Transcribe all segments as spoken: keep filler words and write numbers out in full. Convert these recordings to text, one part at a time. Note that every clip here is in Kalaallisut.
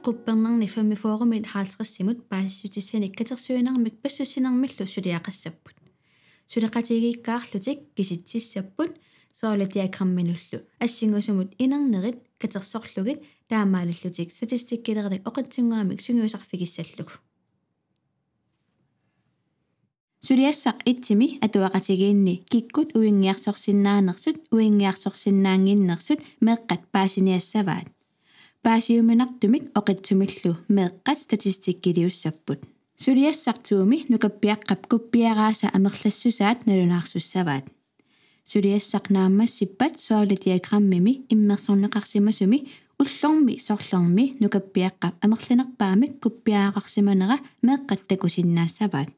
Quppernarni femogfyrremit halvtredsimut paasissutissanik katersuinermik passussinermillu suliaqassapput. Suleqatigiikkaarlutik kisitsissapput søjlediagramminullu assingusumut inernerit katersorlugit taamaalillutik statistikkilerenik oqitsunnguamik sungiusarfigissallugu. Suliassaq etsimi atuaqatigiinni kikkut uinngiarsorsinnaanersut uinngiarsorsinnaannginnersut meeqqat paasiniassavaat. Paasiuminartumik oqitsumillu meeqqat statistikkiliussapput. Suliassaq toomi nukappiaqqap kuppiaraasa amerlassusaat nalunaarsussavaat. Suliassaq naammassippat søjlediagrammimi immersorneqarsimasumi ullormi sorlermi nukappiaqqap amerlanerpaamik kuppiaraqarsimanera meeqqat takusinnaassavaat.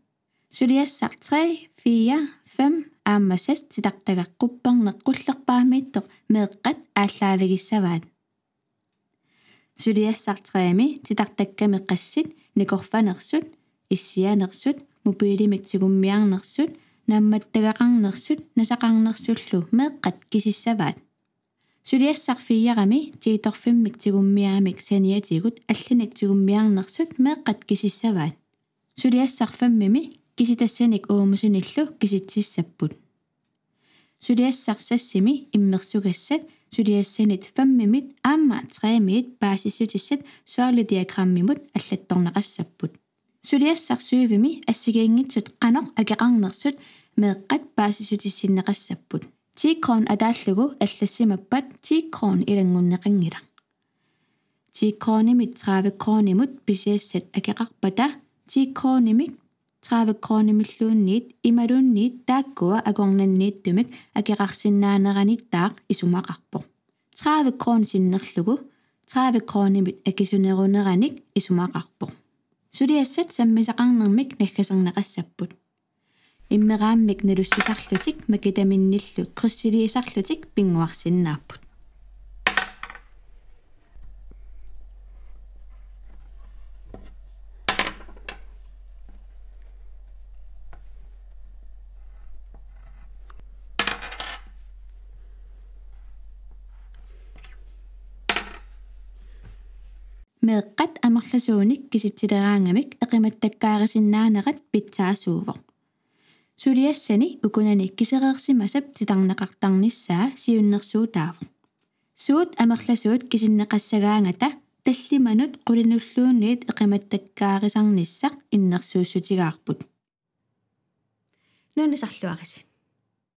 Suliassaq tre, fire, fem aamma seks titartagaq qupperneq qullerpaamiittoq meeqqat aallaavigissavaat. Suliassaq tremi titartakkami qassit nikorfanersut, issianersut, mobilimik tigummiarnersut, naammattagaqarnersut, nasaqarnersullu meeqqat kisissavaat. Suliassaq firemi tiitorfimmik tigummiaamik saniatigut allanik tigummiarnersut meeqqat kisissavaat. Suliassaq femimi kisitassanik uumasunillu kisitsissapput. Suliassaq seksimi immersugassat suliassanit femimit aamma tremiit paasissutissat søjlediagrammimut allattorneqassapput. Suliassaq syvimi assigiinngitsut qanoq akeqarnersut meeqqat paasissutissinneqassapput. Ti kroner ataallugu allassimappat ti kroner ilanngunneqanngilaq. Ti kronimit tredive kronimut pisiassat akeqarpata ti kronimik tredive kronimilluunniit imaluunniit taakkua akornanniittumik akeqarsinnaaneranik taaq isumaqarpoq. Tredive kroner sinnerlugu tredive kronimit akisuneruneranik isumaqarpoq. Suliassat sammisaqarnermik naggaserneqassapput. Immeraammik nalussisarlutik makitaminnillu krydsiliisarlutik pinnguarsinnaapput. Meeqqat amerlasuunik kisitsileraangamik eqimattakkaarisinnaanerat pitsaasuuvoq. Suliassani ukunani kisereersimasap titarneqartarnissaa siunnersuutaavoq. Suut amerlasuut kisinneqassagaangata tallimanut qulinulluunniit eqimattakkaarisarnissaq innersuussutigaarput. Nuunnisarluarisi.